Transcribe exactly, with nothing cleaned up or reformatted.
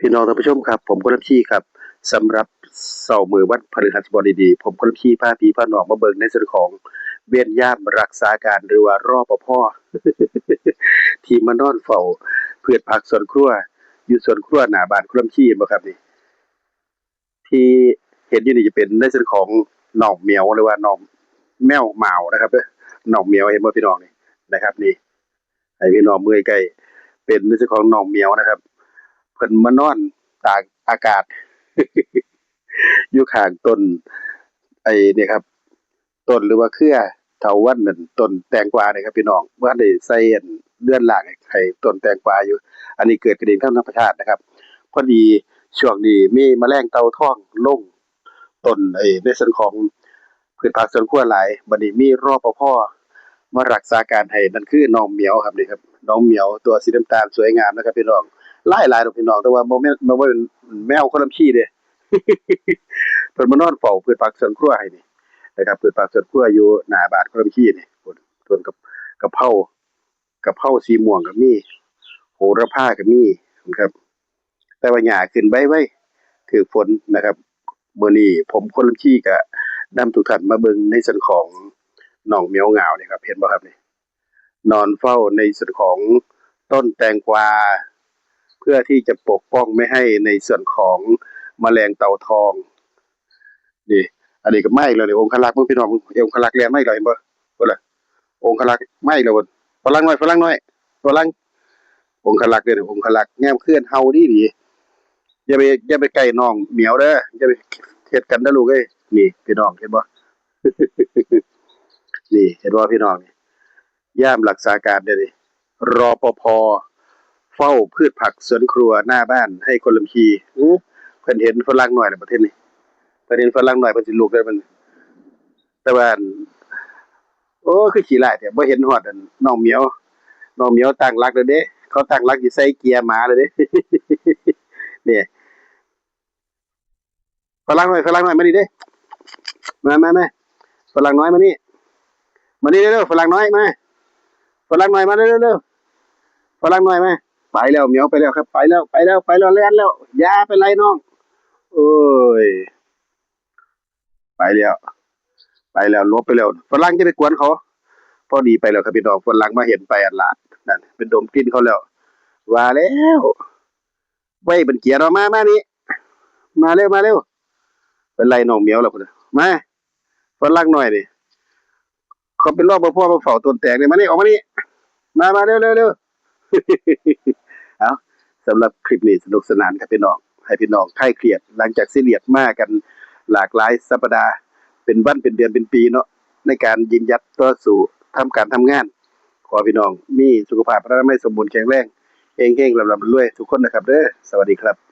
พี่น้องท่านผู้ชมครับ ผมคนลำชีครับ สำหรับเช้ามื้อวันพฤหัสบดีๆ ผมคนลำชีพาพี่พาน้องมาเบิ่งในส่วนของเวรยามรักษาการหรือว่า รปภ ที่มานอนเฝ้าพืชผักสวนครัว อยู่สวนครัวหน้าบ้านคนลำชี เห็นบ่ครับนี่ ที่เห็นอยู่นี่จะเป็นในส่วนของน้องเหมียวหรือว่าน้องแมวหมาวนะครับเด้อ น้องเหมียว เห็นบ่พี่น้องนี่นะครับ นี่ ให้พี่น้องเบิ่งใกล้ๆ เป็นในส่วนของน้องเหมียวนะครับ เพิ่นมานอนตากอากาศ อยู่ข้างต้น ไอ้นี่ครับ ต้นหรือว่าเครือเถาวัลย์นั่น ต้นแตงกวานี่ครับพี่น้อง บ่ทันได้ใส่อันเรือนร่างให้ต้นแตงกวาอยู่ อันนี้เกิดขึ้นเองตามธรรมชาตินะครับ พอดีช่วงนี้มีแมลงเต่าทองลงต้น ไอ้ในส่วนของ พืชผักสวนครัวหลาย บัดนี้มี รปภ มารักษาการให้ นั่นคือน้องเหมียวครับ นี่ครับ น้องเหมียวตัวสีน้ำตาลสวยงามนะครับพี่น้อง หลายๆดอกพี่น้อง แต่ว่าบ่แม่น บ่แม่นแมวคนลำชีเด้ เพิ่นมานอนเฝ้าพืชผักสวนครัวให้นี่นะครับ พืชผักสวนครัวอยู่หน้าบ้านคนลำชีนี่ เพิ่น เพิ่นกับ กะเพรา กะเพราสีม่วงก็มี โหระพาก็มีนะครับ แต่ว่าหญ้าขึ้นใบไว ถืกฝนนะครับ มื้อนี้ผมคนลำชีก็นำทุกท่านมาเบิ่งในส่วนของน้องเหมียวเหงานี่ครับ เห็นบ่ครับนี่ นอนเฝ้าในส่วนของต้นแตงกวา เพื่อที่จะปกป้องไม่ให้ในส่วนของแมลงเต่าทอง นี่ อันนี้ก็มาอีกแล้วนี่ องครักษ์ เบิ่งพี่น้อง องครักษ์แล่นมาอีกแล้ว เห็นบ่ เบิ่งล่ะ องครักษ์มาอีกแล้ว ฝรั่งน้อย ฝรั่งน้อย ฝรั่ง องครักษ์เด้อ องครักษ์ ยามคืนเห่าดีดี อย่าไป อย่าไปใกล้น้องเหมียวเด้อ อย่าไปเฮ็ดกันเด้อลูกเอ้ย นี่พี่น้องเห็นบ่ นี่เห็นบ่พี่น้องนี่ ยามรักษาการเด้อนี่ รปภ เฝ้าพืชผักสวนครัวหน้าบ้านให้คนลำชี อื้อ เพิ่นเห็นฝรั่งน้อยแล้วประเทศนี้ เพิ่นเห็นฝรั่งน้อยเพิ่นสิลุกเด้อเพิ่น แต่ว่า โอ้ คือขี้ร้ายแท้ บ่เห็นฮอดอันน้องเหมียว น้องเหมียวตั้งหลักแล้วเด้ เขาตั้งหลักสิใส่เกียร์หมาแล้วเด้ นี่ ฝรั่งน้อย ฝรั่งน้อย มานี่เด้ มา มา มา ฝรั่งน้อยมานี่ มานี่เร็วๆ ฝรั่งน้อยมา ฝรั่งน้อยมาเร็วๆ เร็ว ฝรั่งน้อยมา ไปแล้ว เหมียวไปแล้วครับ ไปแล้ว ไปแล้ว ไปแล้ว แล่นแล้ว อย่าไปไล่น้อง โอ้ย ไปแล้ว ไปแล้ว หลบไปแล้ว ฝรั่งจะไปกวนเขา พอดีไปแล้วครับพี่น้อง ฝรั่งมาเห็นไปอันหลาด นั่น เป็นดมกลิ่นเขาแล้ว ว่าแล้ว ไว้เป็นเกียร์เรามา มานี่ มาเร็ว มาเร็ว ไปไล่น้องเหมียวแล้วพุ่นน่ะ มา ฝรั่งน้อยนี่ เขาเป็น รปภ มาเฝ้าต้นแตงนี่ มานี่ ออกมานี่ มา มาเร็ว เร็ว เร็ว เอา สำหรับคลิปนี้สนุกสนานครับพี่น้อง ให้พี่น้องคลายเครียด หลังจากซีเรียสมากันหลากหลายสัปดาห์ เป็นวัน เป็นเดือน เป็นปีเนาะ ในการยืนหยัดต่อสู้ ทำการทำงาน ขอให้พี่น้องมีสุขภาพอนามัยสมบูรณ์แข็งแรง เฮงๆ ร่ำๆ รวยๆ ทุกคนนะครับเด้อ สวัสดีครับ